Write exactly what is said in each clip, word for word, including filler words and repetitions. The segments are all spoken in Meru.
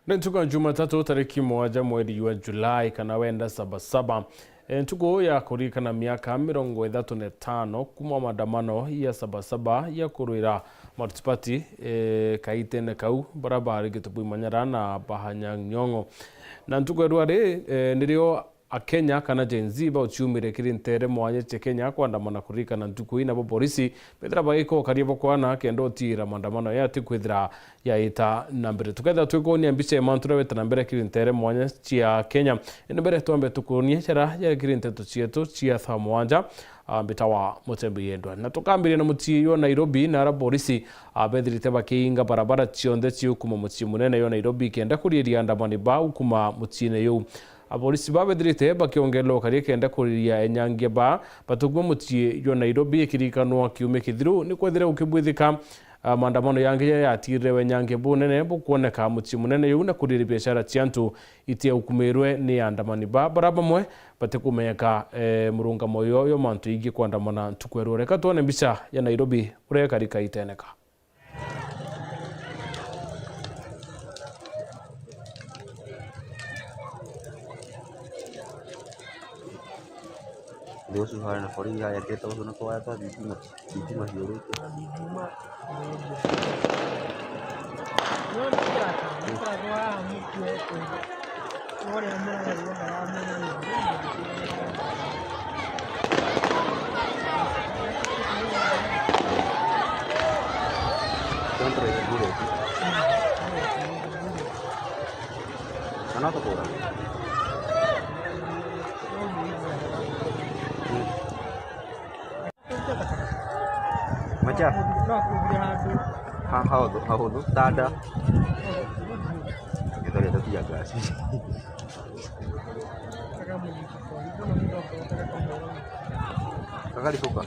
Ni ntuku ya Jumatatu, tariki mugwanja mweri jwa Julai, kana wenda Sabasaba. E, ntuku ya kuririkana miaka mirongo ithatu na itano kuma maandamano ya Sabasaba ya kurwira Multiparty, e, kaitene kau, bara bari Gitubui Manyara na Anyang' Nyong'o. Na ntuku ya rwari, e, nirio Akenya kana Gen Z bauciumire kiri nteere mwanya cia Kenya kwandamana kuririkana ntuku ii, nabo borisi bethira bagika ukaria bwa kwana kenda utiira maandamano ya ati kwithira yaita na mbere. Tukethira twikwonia mbica ya mantu jaria jaita na mbere kiri nteere mwanya cia Kenya, indi mbere twambe tukwonie jaria jari kiri nteto cietu cia thaa mugwanja, a, mbitawa Mutembi Yendwa. Na tukambiria na mucii jwa Nairobi, na aria borisi, a, bethirite bakiinga barabara cionthe ciukuma mucii munene jwa Nairobi kenda kuriiria aandamani bau kuma muciine juu. Aborisi babethirite bakiongerera ukaria kenda kuriria enyangia ba batukuma mucii jwa Nairobi, ikirikanwa kiumia kithiru ni kwethire gukibwithika, a, maandamano yangi jaria yatirire wenyangia bunene bukwoneka mucii munene juu na kuriria biashara cia antu itiaukumirwe ni aandamani ba bara bamwe batikumenyeka, e, murungamo uyu jwa mantu jingi kwandamana ntuku ya ruu. Reka twone mbica ya Nairobi uria ikari kaitene ka. Ndio ucio hana borithi aekete ucio na kwaya twa thitima, thitima ciurite. Kana tukura. Macha. Ha, hahuthu, hahuthu. Tada. Gitari tatu ya gasi. Kakari tuka.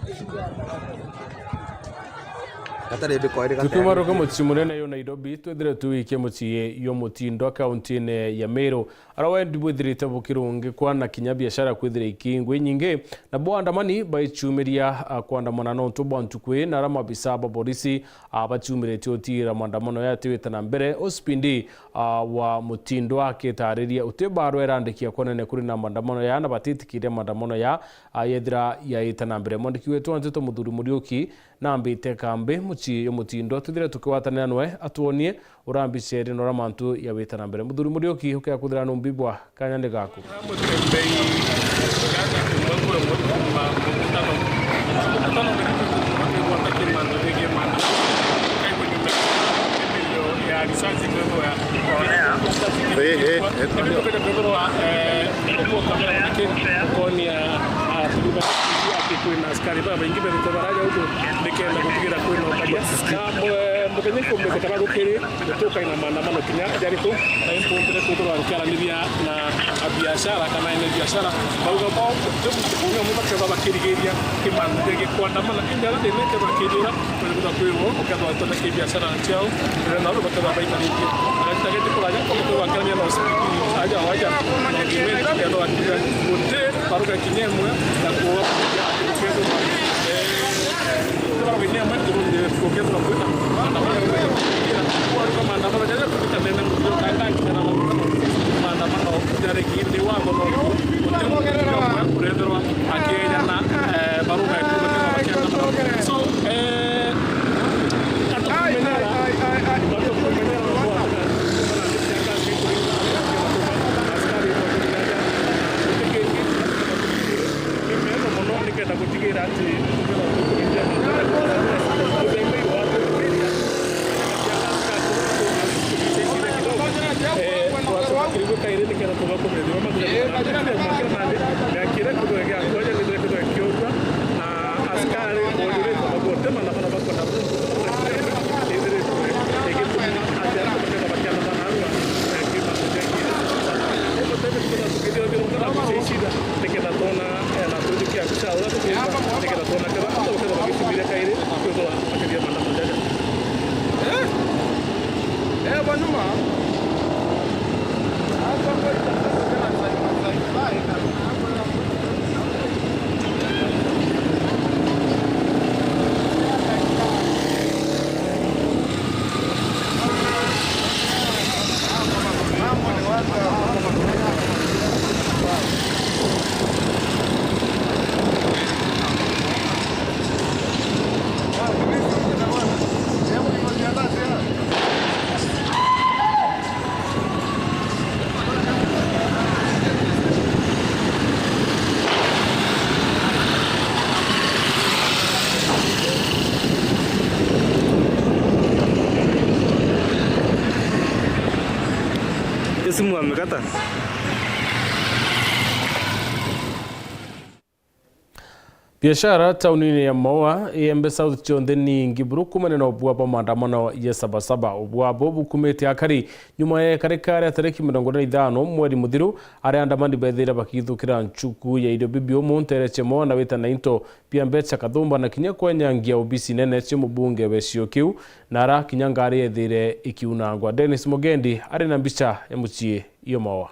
Gatari ndikoere. Tukiuma ruka mucii munene yo Nairobi, twethire tuwikie mucii yo Mutindwa kaunti-ini ya Meru. Aria wendi bwithirite bukirungikwa na kinya biashara kwithira ikingwa inyingi, nabo aandamani baiciumiria, a, kwandamana nontu bwa ntuku ii, na aria mabisa ba borisi, a, baciumiritie utiira maandamano yatiwite na mbere, o spindi, a, wa Mutindwa akitariria uti barwa irandiki ya kwanene kuri na maandamano ya, na batitikiria maandamano ya, a, yethira yaita na mbere. Mwandiki wetu wa nteto Muthuri Muriuki nambite kambi mucii yo Mutindwa, twithire tukigwatanira nwe atwonie uria mbica iri na uria mantu yawita na mbere. Muthuri Muriuki, ukea kwithira numbigwa, kanya ni gaku. Mutembei, gaza kuma kule mutuma mukutano. Mukutano ni mukutano ni mwantu kimandu ni kimandu. Kaiko nyuma ya risasi kwegwa. Eh, eh, eh. Kwegwa, eh, Ukonia, ah, Tuliba, ati kwina askari babaingi bethitwe baraja ugu nikenda gutigira kwina ukaria. Na, eh, muthenya ikumbi gutara rukiri, tukai na maandamano kinya jariku, na impumbire kwithirwa nkiaraniria na abiashara kana ene biashara. Bauga bo, umwe bakethwa bakirigiria kimandu gigi kwandamana, indi aria thina ikethwa ikithira, kwithirwa kwirwo, ukethwa itoneke biashara ciao, na nabo bakethwa baitanitie. Agati tageti kuraja, ukethwa nkiaraniria na O C P D, aja, aja, na ukimenya, ukethwa akiuga, guti, baruga kinya imwe, na kuuga, eh, baruga kinya imwe, kurunde, kukethwa kwina, maandamano, maandamano jaja, kuruta mena, maandamano, maandamano, jari kindi wa mono, guti, kurethirwa, akieja na, eh, baruga, kuruga, maandamano. So, eh, atukumenyera, atukumenyera, askari, Ni mega mono nikenda gutigira ati twatwakirigua kairi nikenda tugakumithirwa mathira mangire mandi, miakire kwithirwa giakwaja nithire kwithirwa ikiugua, na askari boonire kwamba gutema na bana bakwenda ithiritwe igituma ati antu bakenda bakiandamana narua, eh, kimandu kiakinya. Rimwe tebe tukenda tukithirwa thirukana gucicira, nikenda twona, eh, na tujukia mbica uria tukwenda, nikenda twona kethira antu bakethwa bagicumbiria kairi, kwithirwa bakithia maandamano jaja. Eh? Eh, banyuma. Simu amekata. Biashara taunini ya Maua, Igembe South, cionthe ningi buru kumania na ubua bwa maandamano ya Sabasaba. Ubua bo bukumite akari nyuma ya ikarika ria tariki mirongo iri na ithano mweri muthiru, aria aandamani bethire bakithukira nchuku ya irio bibi umu ntere cia Maua na wita na into bia mbeca kathumba na kinya kwenyangia obisi nene cia mubunge wa gicigo kiu, na ara kinya ngari yethire ikiunangwa. Dennis Mugendi ari na mbicha ya mucii iyo Maua.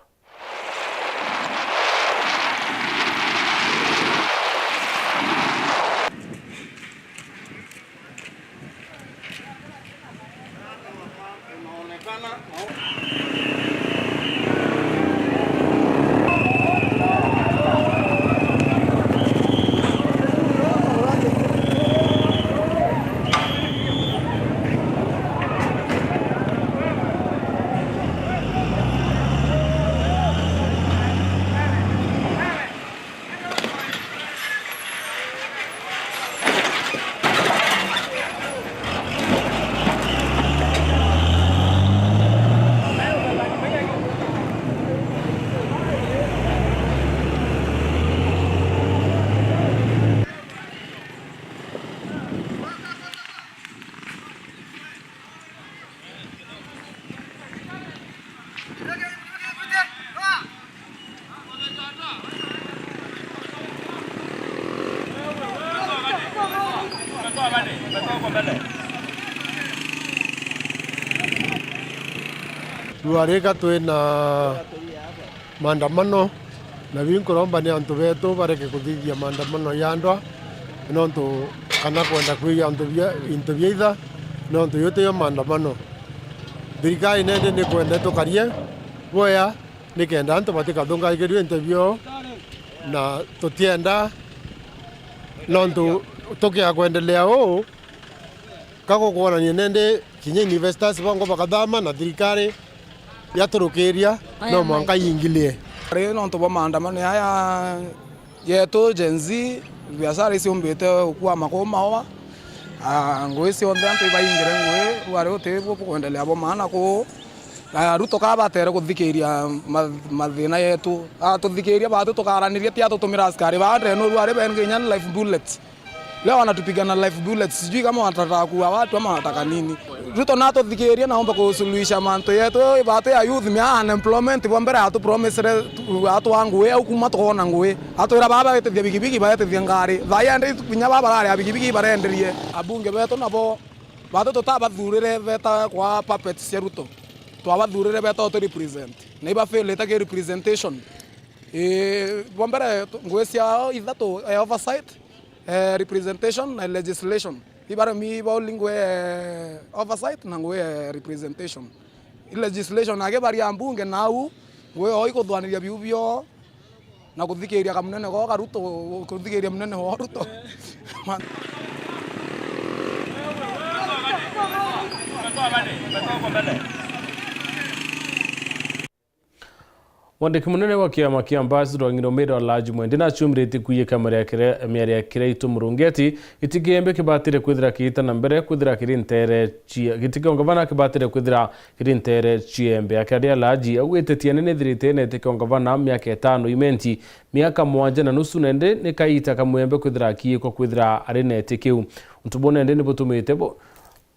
Rwarika twina maandamano, na biu nkuromba ni antu betu bareke kuthithia maandamano ya ndwa, nontu kana kwenda kwiya antu bia, into bia itha, nontu iu tiyo maandamano. Thirikari nende ni kwenda tukarie bwea, nikenda antu batikathungaikirue into biao, na tutienda nontu tukia kwendelea uu, ka gukwonania nende kinya investors bongwa bakathama na thirikari yaturukiria no mwanka yingilie. Ri nontu bwa maandamano yaya yetu Gen Z, biashara iciumbite ukua makuu maoa, ah, ngui cionthe antu ibaingire ngui, rwari uti bu bukwendelea bwa maana kuu. Ah, Ruto ka batere kuthikiria ma-, mathina yetu. Ah, tuthikiria batu tukaraniria ti atutumira askari ba ndenu rwari bengi inya live bullets. Leo wanatupiga na live bullets, sijui kama watataka kuua watu ama wanataka nini. Ruto natuthikirie na ombe kusuluhisha mantu yetu. Batu ya youth mia unemployment bwa mbere atu promisere tu-, atu wa ngui au kuma tukona ngui. Atwira baba betithia bigibigi baetithia ngari. Thai ende kinya baba rari ya bigibigi barenderie. Abunge betu nabo batu tutabathurire beta kwa puppets cia Ruto. Twabathurire beta utu represent. Na iba fail ita ki representation. Ii, bwa mbere, tu-, ngui ciao ithatu, eh, oversight, eh, representation na legislation. Ibaremi baulingwe, eh, oversight na ngui, eh, representation. I legislation ake bari a mbunge nau, ngui yao ikuthwaniria biu bio na kuthikiria kamunene gao Karuto, kuthikiria munene wa Ruto. Mwandiki munene wa kiama kia Ambassador Ng'ino Meru Alhaji Mwendi naciumiritie kuiyika miaria kiria, miaria kiria itu murungeti, giti kiembe kibatire kwithira kiita na mbere kwithira kiri ntere cia, giti kia ungavana kibatire kwithira kiri ntere ciembe. Akiaria Alhaji augite tiene nithirite nete kia ungavana miaka itano Imenti, miaka mwanja na nusu, na indi ni kaita kamwembe kwithira akiikwa kwithira ari nete kiu. Untu buu nende nibutumite bu-,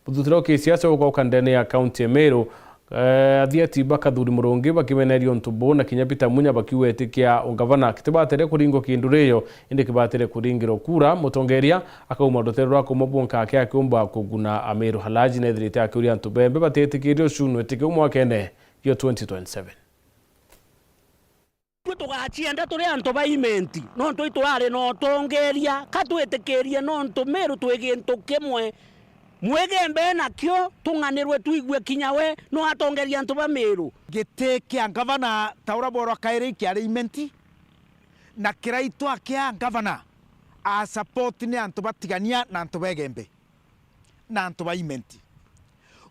Buthutira wa kisiasa bukauka ndene ya kaunti ya Meru, eh, athiati ba Kathuri Murungi bakimeneria untu buu, na kinya Peter Munya bakiuga iti kia ungavana kitibatere kuringwa kindu riyo, indi kibatere kuringirwa kura. Mutongeria akauma rutere rwa kumwe bwonka aki akiumba kuguna Ameru. Alhaji nethirite akiuria antu bembe batetikirie ucunwe tiki mwakene yo twenty twenty-seven. Itwi tugacienda turi antu ba Imenti, nontu iturari na utongeria, ka twitikirie, nontu Meru twi gintu kimwe. Mwigembe nakio, tung'anirwe, twigue kinya we no atongeria antu ba Meru. Giti kia ngavana ta uria bworwa kairi kiari Imenti, na kiraitwa kia ngavana a support ni antu ba Tigania na antu ba Igembe na antu ba Imenti.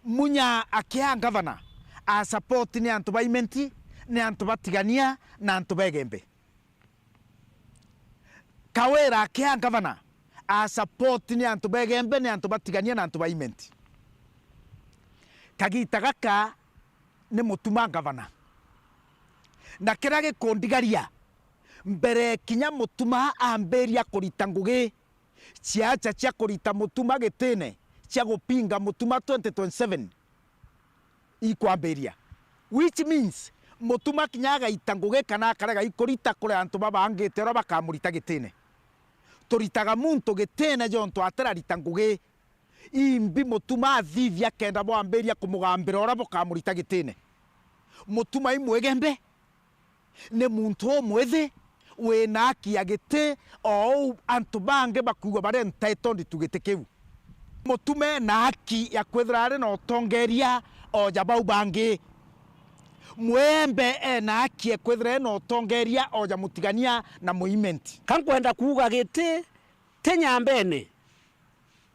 Munya akia ngavana a support ni antu ba Imenti, ni antu ba Tigania na antu ba Igembe. Kawira akia ngavana a support ni antu ba Igembe, ni antu ba Tigania na antu ba Imenti. Kagita gaka ni mutuma ngavana. Na kiria gikundigaria, mbere kinya Mutuma ambiria kurita ngugi, ciacha cia kurita Mutuma gitine cia gupinga Mutuma twenty twenty-seven ikwambiria, which means Mutuma kinya agaita ngugi kana akarega ikurita kuri antu babangite uria bakamurita gitine. Turitaga muntu gitine jontu atirarita ngugi. Imbi Mutuma athithia kenda bwambiria kumugambira uria bukamurita gitine. Mutuma i mwigembe, ni muntu umwithi wina haki ya giti, o uu antu bangi bakwigua bari entitled to giti kiu. Mutuma ena haki ya kwithira ari na utongeria o ja bau bangi. Mwiembe ena haki ya kwithira ena utongeria o ja Mutigania na Muimenti. Ka nkwenda kuuga giti ti Nyambene.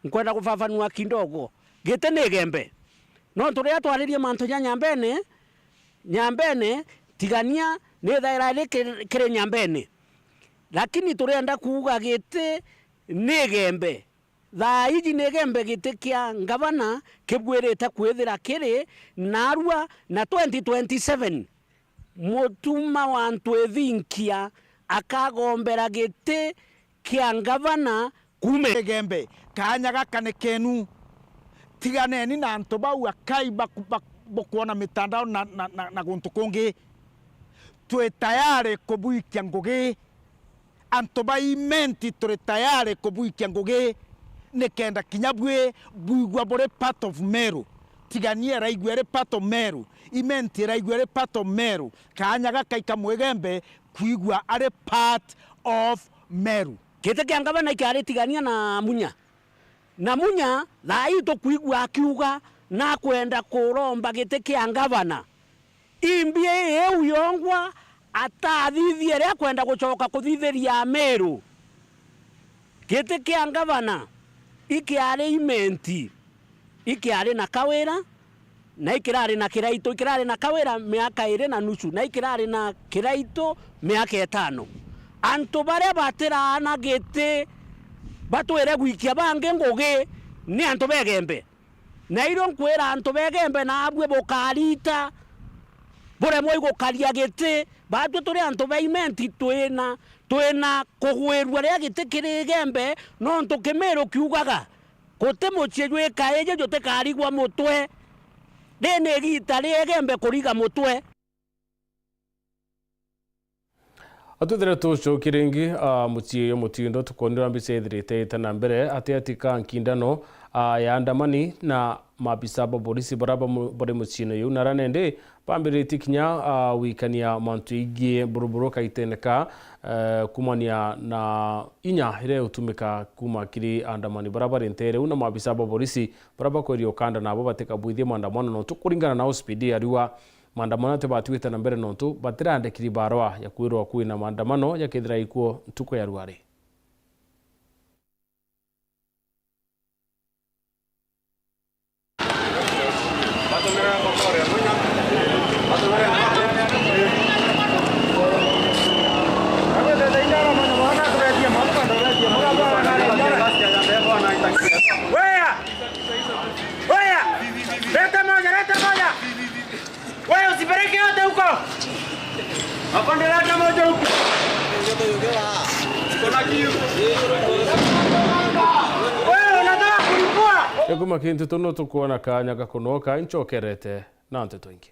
Nkwenda kufafanua kidogo. Giti ni Igembe. Nontu riria twaririe mantu ja Nyambene, Nyambene, Tigania, ni thaira iri ki-, kiri Nyambene. Lakini turienda kuuga giti ni Igembe. Thaa iji ni Igembe giti kia ngavana kibwirite kwithira kiri narua na twenty twenty-seven. Mutuma wa Ntwithinkia akagombera giti kia ngavana kuuma Igembe. Kaanya gaka ni kenu. Tiganeni na antu bau akai baku-, bak-, bukwona mitandao na, na, na, na guntu kungi. Twi tayari kubuikia ngugi. Antu ba Imenti turi tayari kubuikia ngugi nikenda kinya bwi bwigua buri part of Meru. Tigania iraigua iri part of Meru. Imenti iraigua iri part of Meru. Kaanya gakaika Mwigembe kwigua ari part of Meru. Giti kia ngavana ikiari Tigania na Munya. Na Munya thaa ii tukwigua akiuga nakwenda kuromba giti kia ngavana. Imbi iu yongwa atathithia ria kwenda gucoka kuthithiria Amiru. Giti kia ngavana ikiari Imenti, ikiari na Kawira, na ikirari na Kiraitu, ikirari na Kawira miaka iri na nusu, na ikirari na Kiraitu miaka itano. Antu baria batiraana giti batwire gwikia bangi ngugi ni antu ba Igembe. Na irio nkwira antu ba Igembe naabui bukarita, buremwe i gukaria giti. Baatwi turi antu ba Imenti twina, twina kugwirua riria giti kiri Igembe, nontu Kimiru kiugaga, guti mucii jwi kaiji jutikarigwa mutwe. Ri ni igiita ria Igembe kuriga mutwe. Atwithire tucoki ringi, ah, mucii uyu mutindo tukwonera mbica ithirite ite na mbere ati atika nkindano, ah, ya andamani na maabisa ba borisi bara bamu-, bari muciine uyu. Na ara nende bambiritie kinya, ah, gwikania mantu igii buruburu kaitene ka, eh, kumania na inya iria igutumika kuma kiri andamani bara bari nteere u na maabisa ba borisi bara bakweria ukanda nabo batikabwithie maandamano nontu kuringana nao speed ya riua. Maandamano ati batwite na mbere nontu batirandikiri barua ya kwirwa kwina maandamano yakethira ikuo ntuku ya rwari. Wea! Wea! Leta moja, leta moja! Wewe usipeleke yote huko. Afande, leta moja huko. Kuna kiu. Wewe unataka kulipua? Ekuma kintu tuno tukuona kanya gakunoka nchokerete na nteto ingi.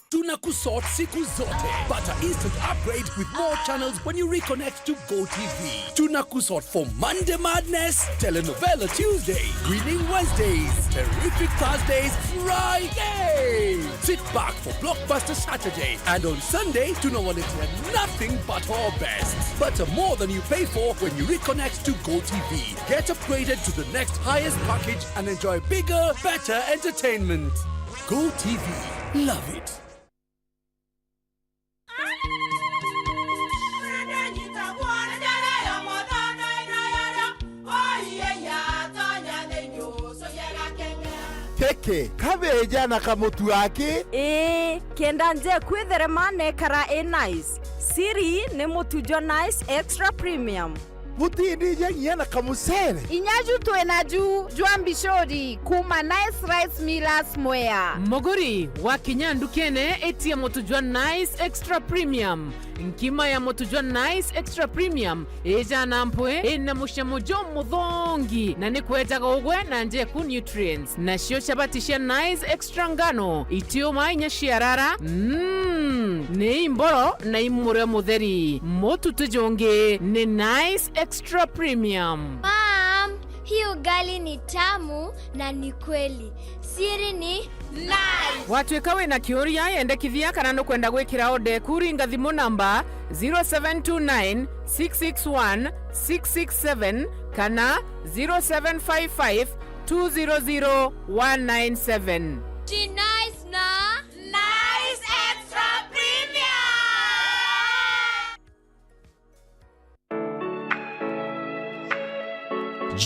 Tunakusort siku zote. Pata instant upgrade with more channels when you reconnect to Go T V. Tunakusort for Monday Madness, Telenovela Tuesday, Winning Wednesdays, Terrific Thursdays, Friday. Sit back for Blockbuster Saturday, and on Sunday, tunawaletea nothing but our best. Pata more than you pay for when you reconnect to Go T V. Get upgraded to the next highest package and enjoy bigger, better entertainment. Go T V. Love it. Kiki kabeja na kamutu aki. Ii, kenda nje kwithere ma nekara i nice. Siri ni mutu jwa Nice Extra Premium. Butindije nginya na kamucere. Inya ju twi na ju jwa mbicuri kuuma Nice Rice Millers Mwea. Muguri, wakinya ndukene, itia mutu jwa Nice Extra Premium. Nkima ya mutu jwa Nice Extra Premium ijana mpwi, ina mucamo jumuthongi, na ni kwejaga ugwe na njeku nutrients. Nacio chabati cia Nice Extra ngano, itiuma inya ciarara, mm, ni imboro na imurio mutheri. Mutu ti jungi, ni Nice Extra Premium. Mom, hii ugali ni tamu na ni kweli. Siri ni Nice. Watuika wina kiuria, yendekithia kana nukwenda gwikira order eku, ringa thimu namba zero seven two nine, six six one, six six seven kana zero seven five five, two zero zero one nine seven. Ti Nice na Nice Extra Premium.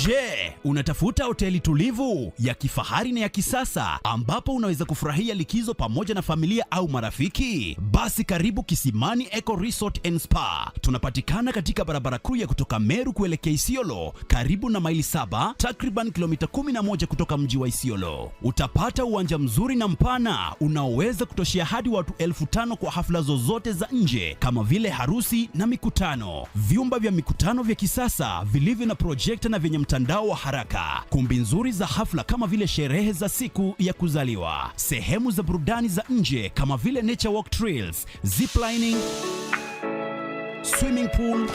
Je, unatafuta hoteli tulivu, ya kifahari na ya kisasa ambapo unaweza kufurahia likizo pamoja na familia au marafiki? Basi karibu Kisimani Eco Resort and Spa. Tunapatikana katika barabara kuu ya kutoka Meru kuelekea Isiolo, karibu na Maili Saba, takriban kilomita kumi na moja kutoka mji wa Isiolo. Utapata uwanja mzuri na mpana unaoweza kutoshea hadi watu elfu tano kwa hafla zozote za nje kama vile harusi na mikutano. Vyumba vya mikutano vya kisasa vilivyo na projekta na vyenye mtandao wa haraka. Kumbi nzuri za hafla kama vile sherehe za siku ya kuzaliwa. Sehemu za burudani za nje kama vile nature walk trails, zip lining, swimming pool,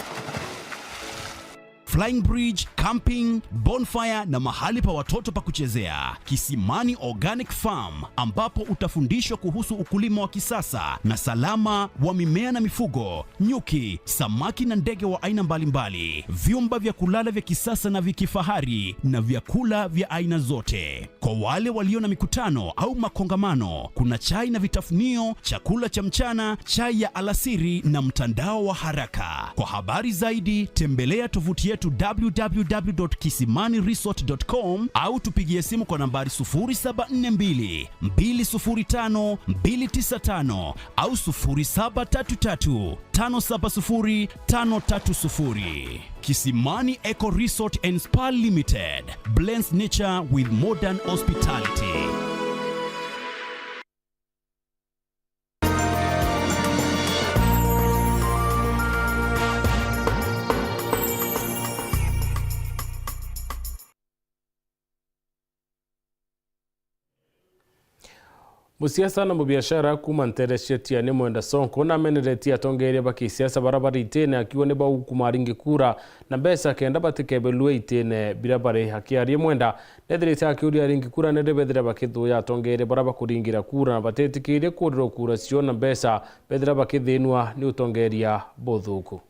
flying bridge, camping, bonfire na mahali pa watoto pa kuchezea. Kisimani Organic Farm, ambapo utafundishwa kuhusu ukulima wa kisasa na salama wa mimea na mifugo, nyuki, samaki na ndege wa aina mbalimbali, vyumba vya kulala vya kisasa na vya kifahari na vyakula vya aina zote. Kwa wale walio na mikutano au makongamano, kuna chai na vitafunio, chakula cha mchana, chai ya alasiri na mtandao wa haraka. Kwa habari zaidi, tembelea tovuti yetu w w w dot kisimani resort dot com au tupigie simu kwa nambari sufuri saba nne mbili, mbili sufuri tano, mbili tisa tano au sufuri saba tatu tatu, tano saba sufuri, tano tatu sufuri. Kisimani Eco Resort and Spa Limited blends nature with modern hospitality. Musiasa na mubiashara kuuma nteere cia Tiani Mwenda Sonko nameneretie atongeeria ba kisiasa bara bari itine akiuga ni baukuma aringi kura na mbeca kenda batikebelue itine bira bari. Akiaria Mwenda nethirite akiuria aringi kura niri bethira bakithuya atongeeria bara bakuringira kura na batetikirie kuurirwa kura cio na mbeca bethira bakithinua ni utongeeria buthuku.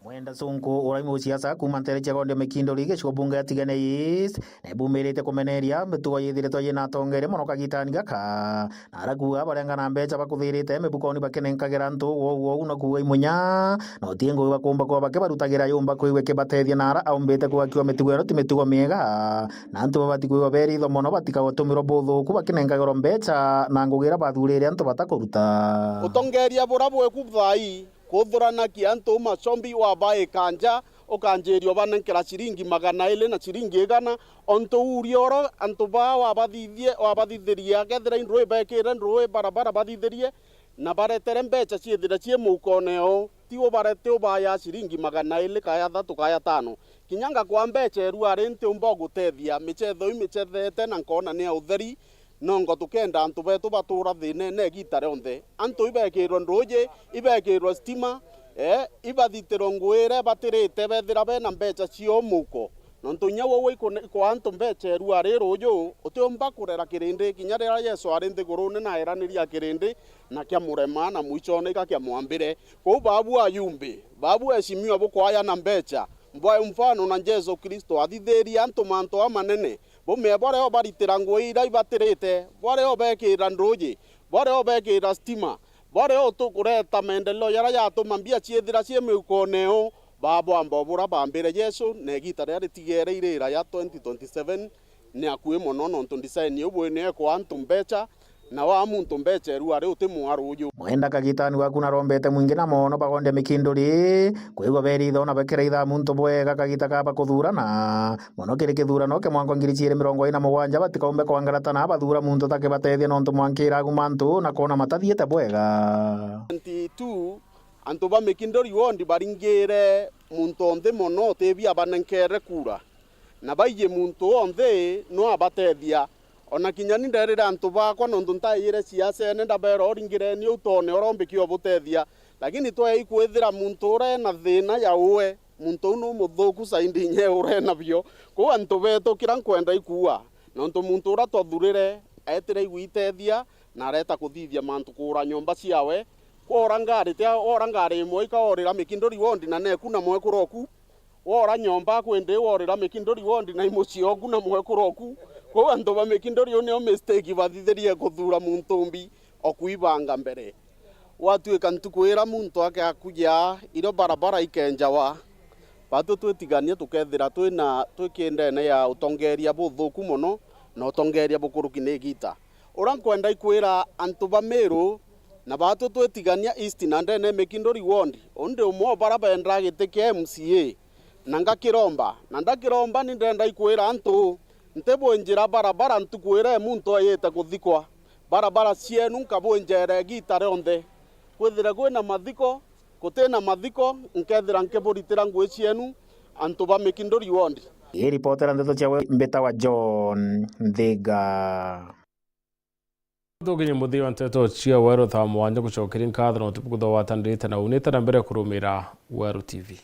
Mwenda Sonko, uraimi wa siasa kuuma nteere cia Gondia Mikinduri, gicigo bunge ya Tigania East, nebumirite kumeneria mitugo yithiritwe yina atongeeria mono kagitani gaka. Na arakuuga barenga na mbeca bakuthirite mibukoni bakinenkagira antu wou wou na kuuga imunya, na uti ngugi bakumba kuba bakibarutagira yumba kwigua ikibatethia na ara aumbite kugakiwa mitugo ino ti mitugo miega. Na antu babati kwigua beritho mono batikagutumirwa buthuku bakinenkagirwa mbeca na ngugi iria bathurire antu batakuruta. Utongeeria bura bweku thaai. Kuthuranakia antu macombi wabaika nja, ukanjiria ubanenkera ciringi magana iri na ciringi igana, ontu uuria oro antu baa wabathithie, wabathithirie, akethira i nduui bekire nduui barabara bathithirie, na baretere mbeca ciithire cii muukone oo, ti ubarete ubaya ciringi magana iri kaya thatu kaya tano. Kinya ngakwa mbeca iru ari ntiumba ugutethia, micetho iu micethete na nkoona ni ya utheri, nongo tukenda antu betu batuura thiinene igiita rionthe. Antu ibekirwe nduuji, ibekirwe stima, ee, ibathitirwe ngugi iria ibatirite bethira bena mbeca cio muuko. Nontu inya uu ikune-, ikwa antu mbeca irua ri ruuju, utiumba kurera kirindi, kinya riria Yesu ari nthigurune na eranirie kirindi, na kiamurema, na mwichone ika kiamwambire. Kwou babu ayumbi, babu eshimiwa bukwaya na mbeca, mbwae mfano na Jesu Kristo athithirie antu mantu amanene, bumie baria ubaritira ngugi iria ibatirite, baria ubekira nduuji, baria ubekira stima, baria utukureta maendeleo jaria jatuma mbia ciithira cii miukone eu, babwamba bura bambire Jesu, na igiita riria ritigere irira ya twenty twenty-seven ni akui mono, nontu design iu bwini ekwa antu mbeca, Na waa muntu mbecha eruari uti mwaru uju. Mwenda kagitani waku narombete mwingi na mono bagondia mikinduri, kwigua beritha ona bakiraitha muntu bwega kagita ka bakuthurana. Mono kiri kithurano kia mwanka ngiri ciiri mirongo iri na mugwanja batikaumbe kwangarata na bathura muntu takibatethia nontu mwankira agu mantu na kwona matathiite bwega. Twenty-two, antu ba Mikinduri wondi baringire muntu o nthi mono utibia abanenkere kura, na baiji muntu o nthi no abatethia. Ona kinya ni nderire antu bakwa, nontu ntaiyire ciacene, ndabera, uringireni uu twone uria umbikia ubutethia. Lakini twei kwithira muntu uria ena thina ya uwe, muntu uu numuthuku saindi inya uria enabio. Kwou antu betu, kira nkwenda ikuua, nontu muntu uria twathurire etire igwitethia na areta kuthithia mantu kuura nyomba ciawe. Kwora ngari, tia wora ngari imwe ikaorira Mikinduri wondi na neku na mwekuru oku. Wora nyomba akwende worira Mikinduri wondi na imucii oku na mwekuru oku. Kwou antu ba Mikinduri uu nio mistake bathithirie kuthura muntu mbi o kwibanga mbere. Gwatuika ntuku ira muntu akakuja irio barabara ikenjawa, batu twitigania tukethira twina twi kindene ya utongeria buthuku mono na utongeria bukuruki ni igita. Uria nkwenda ikwira antu ba Meru na batu twitigania East na ndene Mikinduri wondi, undi umwe o bara bendaa giti kia M C A, na ngakiromba, na ndakiromba ni ndenda ikwira antu, ntibwinjira barabara ntuku iria muntu ayite kuthikwa. Barabara cienu nkabwinjera igita rionthe. Kwithire kwina mathiko, kutina mathiko, nkethira nkiburitira ngui cienu antu ba Mikinduri wondi. Ii ripotera ndeto ciawe mbitawa John Nthiga. Tukinye muthia wa nteto cia weru thaa mwanja, gucokeria nkatho na utuku kuthowatanirite na unite na mbere kurumira Weru T V.